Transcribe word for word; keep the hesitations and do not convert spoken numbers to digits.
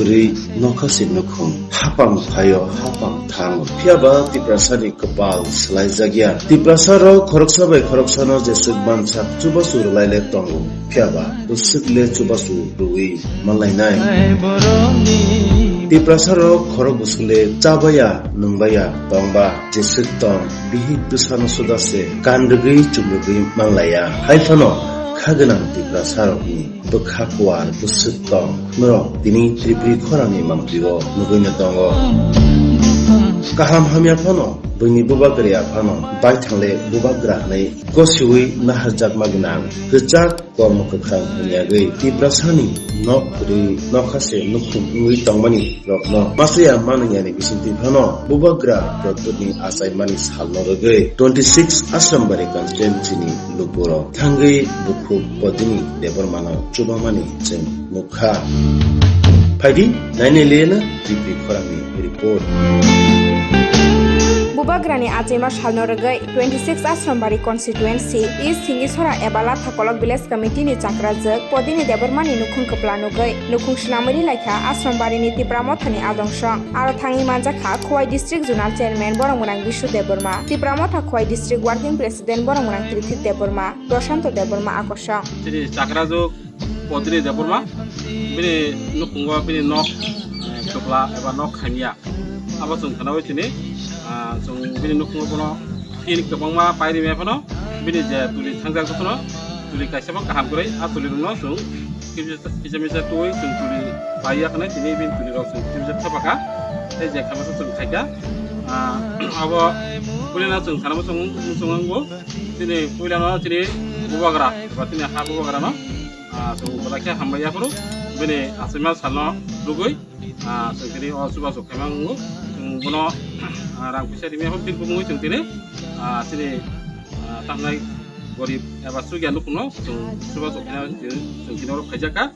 Kwrwi nokha se nukhung, hapang phaio, hapang thango. Phiya ba Tiprasani kwpal swlaijakya. Tiprasa rok khoroksa bai khoroksano jeswk mansak chubachu rwlai le tongo. Phiya ba bwswk le chubachu rwui manlainai. Tiprasa rok khorok bwswk le chabaya, nwngbaya, tongba, jeswk tong, bihik bwsano suda se kan rwgwi chum rwgwi manlaiya. Hai phano kha gwnang Tiprasa rokni bwkha kuar bwswk tong. Norok tini Tripuri khorangni mangpili o nugwino tongo. Kaham hamya phano buini bubagra ya phano baithangle bubagra hwnwi gosiwi naharjakma gwnang kwchak kormo kwkhwrang hwnwi yagwi Tiprasani nok kwrwi nokha se nukhung wngwi tongmani rokno masuya manwiyani bisingtwi phano bubagra Pradyutni achaimani salno rwgwi twenty six Asrambari constituency ni lukurok thangwi bukhuk Podini Debbarmano chubamani chwng nukha. Phaidi, nainai liyana Tripuri khorangni report. Bubagrani achaima salno rwgwi twenty six Asrambari constituency East Singisora eba Lathakolok Village Committee ni chakrajwk Podini Debbarmani nukhung kwpla nugwi nukhung swnamwi ri laikha Asrambari ni Tipra Mothani adongso. Aro thangwi manjakha Khowai District Zonal Chairman borok mwnang Bishu Debbarma, Tipra Motha Khowai District Working President borok mwnang Trithik Debbarma, Prashanto Debbarma akosong. Chini chakrajwk Podini Debbarma, bini nukhungo bini nok, eh, kwpla eba nok khamya. Abo chwng khwnawi chini, ah, chwng bini nukhungo bono tin kwbangma pairi maya phano, bini je tuli thangjak phano, tuli kaisa bo kaham kwrwi, a tuli rokno chwng kisa misa twi chwng tuli paiya khwna, tini bini tuli rok chwng kisa misa thepakha, tei je khamasa chwng khaikha, ah, abo puilano chwng sana muchung muchung wngbo, chini puilano chini bubagra, ba chini ha bubagrano, ah, chwng belai khe hambai yaphuru, bini achaima salno rwgwi, ah, chwng tini o chubachu khaima wngo, chwng bono, ah, rang puisa rimya phano tin kubungwi chwng tini, ah, chini, ah, tamnai gorib eba chukya nukhungno chwng chubachu khaina chwng tini oro phaijakha.